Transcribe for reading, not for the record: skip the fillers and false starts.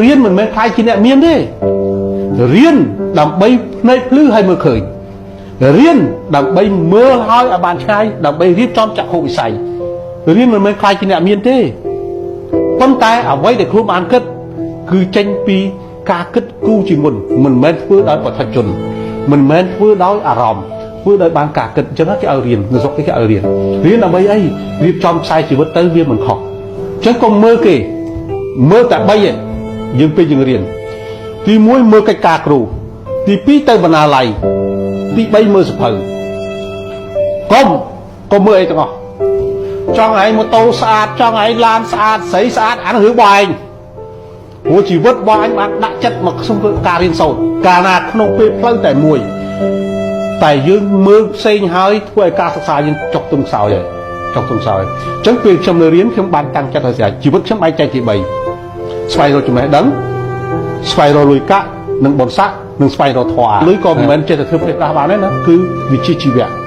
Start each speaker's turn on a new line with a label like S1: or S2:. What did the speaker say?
S1: រៀនមិនមែនខ្លាយជាអ្នកមានទេរៀនដើម្បីភ្នែកភ្លឺឲ្យមើលឃើញរៀនដើម្បីមើលឲ្យឲ្យបានឆ្ងាយដើម្បីរៀបចំចក្ខុវិស័យរៀនមិនមែនខ្លាយជាអ្នកមានទេប៉ុន្តែអ្វីដែលខ្លួនបានគិតគឺចេញពីការគិតគូរជាមុនមិនមែនធ្វើដោយបទជនមិនមែនធ្វើដោយអារម្មណ៍ធ្វើដោយបានការគិតអញ្ចឹងគេឲ្យរៀននៅស្រុកគេគេឲ្យរៀនរៀនដើម្បីអីរៀបចំខ្សែជីវិតទៅវាមិនខុសអញ្ចឹងកុំមើលគេមើលតែ3ឯងយើងពេលយើងរៀនទី1មើលកិច្ចការគ្រូទី2ទៅបណ្ណាល័យទី3មើលសភៅកុំកុំមើលអីទាំងអស់ចង់ឲ្យម៉ូតូស្អាតចង់ឲ្យឡានស្អាតស្រីស្អាតអានោះរឿងរបស់ឯងព្រោះជីវិតរបស់អញបានដាក់ចិត្តមកក្នុងការរៀនសូត្រកាលណាក្នុងពេលផ្លូវតែមួយតែយើងមើលផ្សេងហើយធ្វើឲ្យការសិក្សាយើងចុះទុំខ្សោយហើយចុះទុំខ្សោយអញ្ចឹងពេលខ្ញុំនៅរៀនខ្ញុំបានតាំងចិត្តឲ្យស្រេចជីវិតខ្ញុំបែងចែកជា3ស្វែងរកចំណេះដឹងស្វែងរកលុយកាក់និងបុណ្យស័ក្តិនិងស្វែងរកធម៌លុយក៏មិនមែនចេះតែធ្វើផ្ទះផ្ដាស់បានទេណាគឺវិជ្ជាជីវៈ